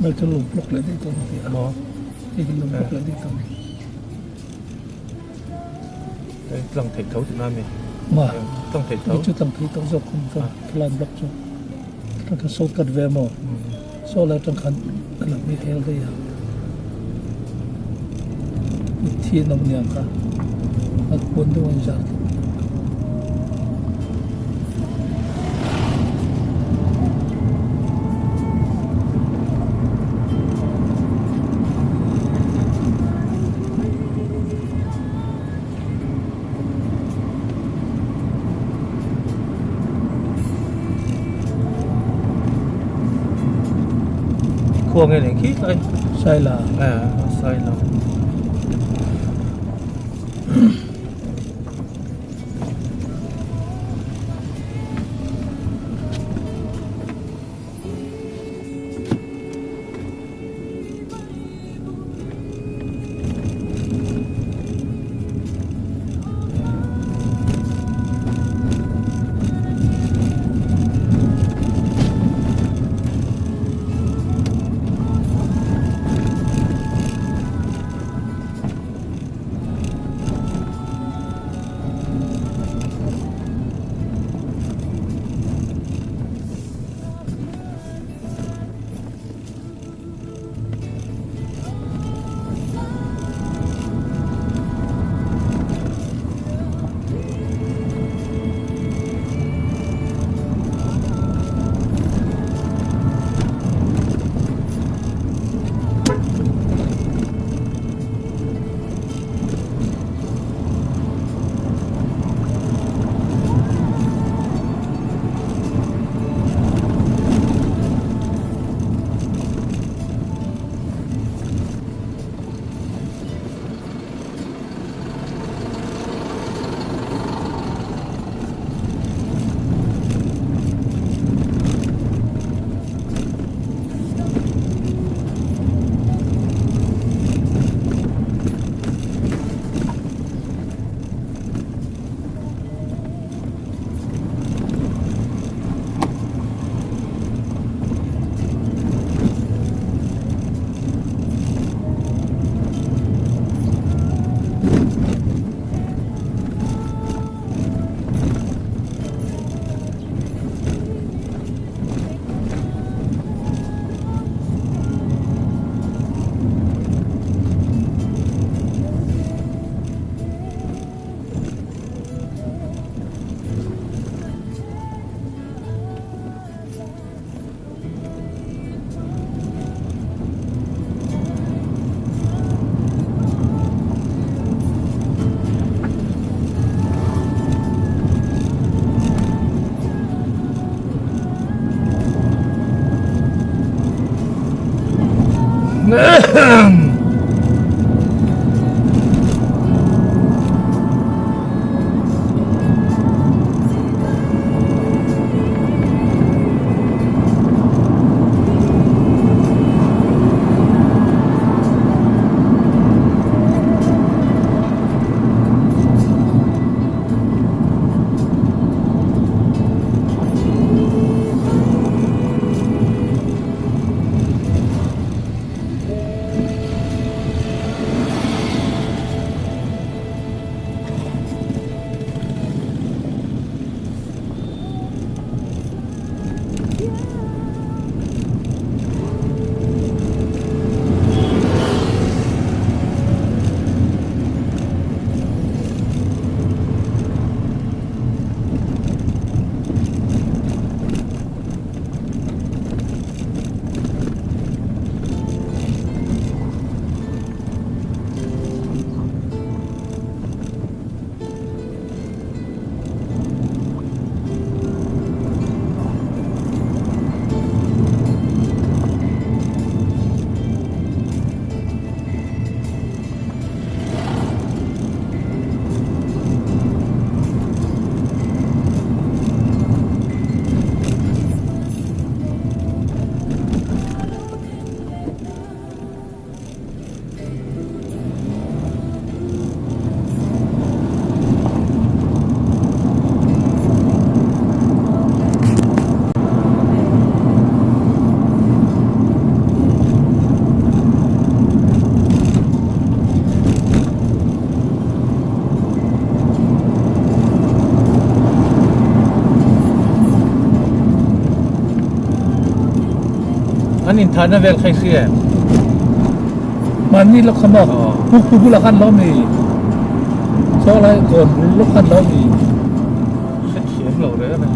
Lai chu lung block leh daih tawh a ni a. Maw? Hei hi lung block leh daih tawh a ni. Hei tlang theih tho tihna a mi? Ma? Tlang theih tho? Hei chu tlang theih tawh zawk ang chuan khilai block chu tlang kha short cut ve maw? Saw lai atang khan a lo mi hel daih a. Mitthi an awm niang kha a puan deuh a inzar tawh. Khua nge leng khi tlai. Saila. Eh, Saila. An inthahna vel kha i hria em? Mahni lawk kha maw? Pukpui bulah khan lo mi? Saw lai kawn bul lawk khan lo mi? Hrethiam lo reng a ni.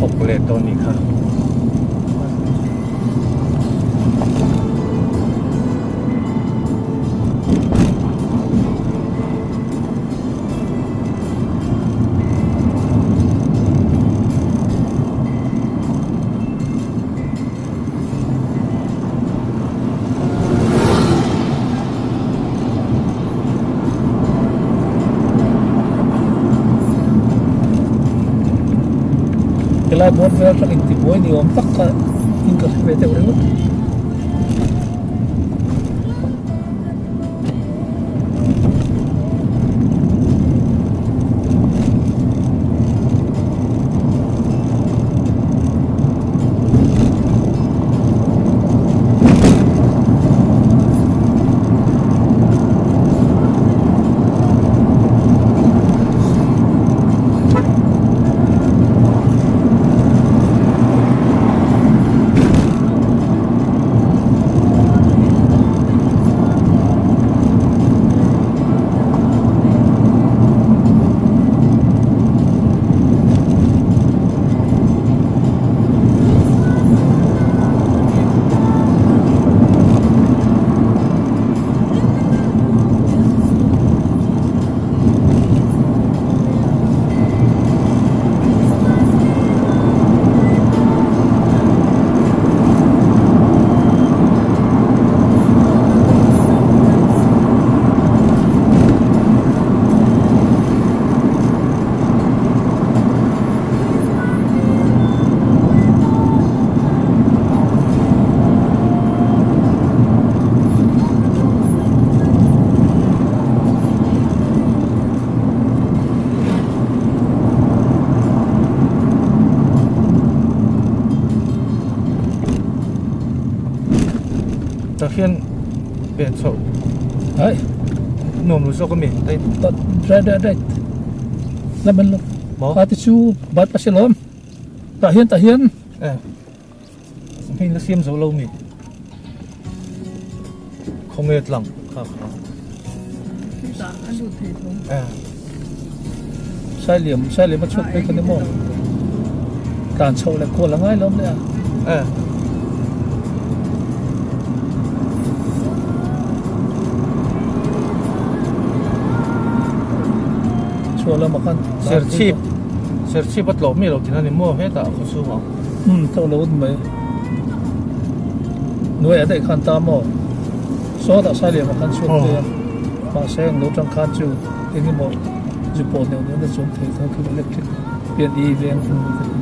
Thawk leh dawn nih kha. Helai bawr vel atang intibuai ni awm tak kha in ka hre ve deuh ringawt. Tah hian pen chhoh Ai nuam lo zawk ami Right right right Lam an lo Maw A ti chu bat a si lawm Tah hian tah hian Eh Hei la siam zo lo mi Khawnge tlang kha kha Eh Sailiam Sailiam a chhuak phei kha ni maw Tlan chhoh leh kual a ngai lo mai a. Eh. Chhuah lamah khan Serchhip Serchhip a tlawh mi lo thin a ni maw hetah khaw chhungah. Umm tlawh lo un mai. Nuaiah daih khan ta maw? Sawtah Sailiamah khan chhuak phei a. Mahse eng lo tang khan chu eng emaw zu pawh neuh neuh na chuang thei tho khi electric pian i veng hmun ni ka ti.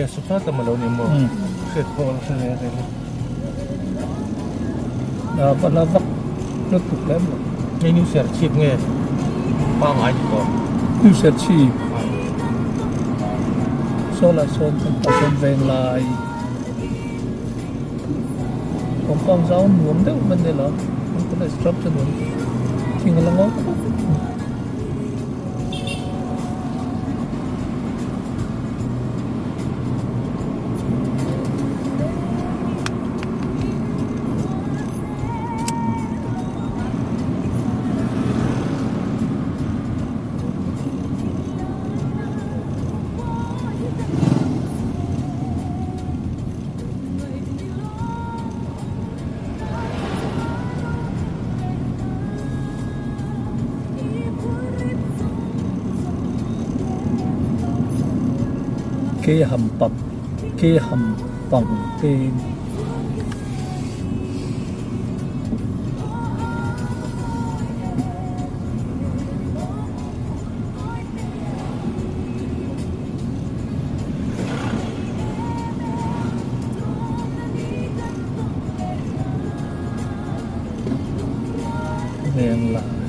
Nge sukha tam alo ni maw? Hriat pawh la hre reng reng e. A va la vak lutuk lem lo. Nge new Serchhip nge pangngai ni tawh? New Serchhip. Saw lah sawn kan pa sawn veng lai. Compound zau nuam deuh mai a ni lo. An college structure nuam thing a la ngaw khawp mai. Ke ham pap ke ham pang peng. Veng lai.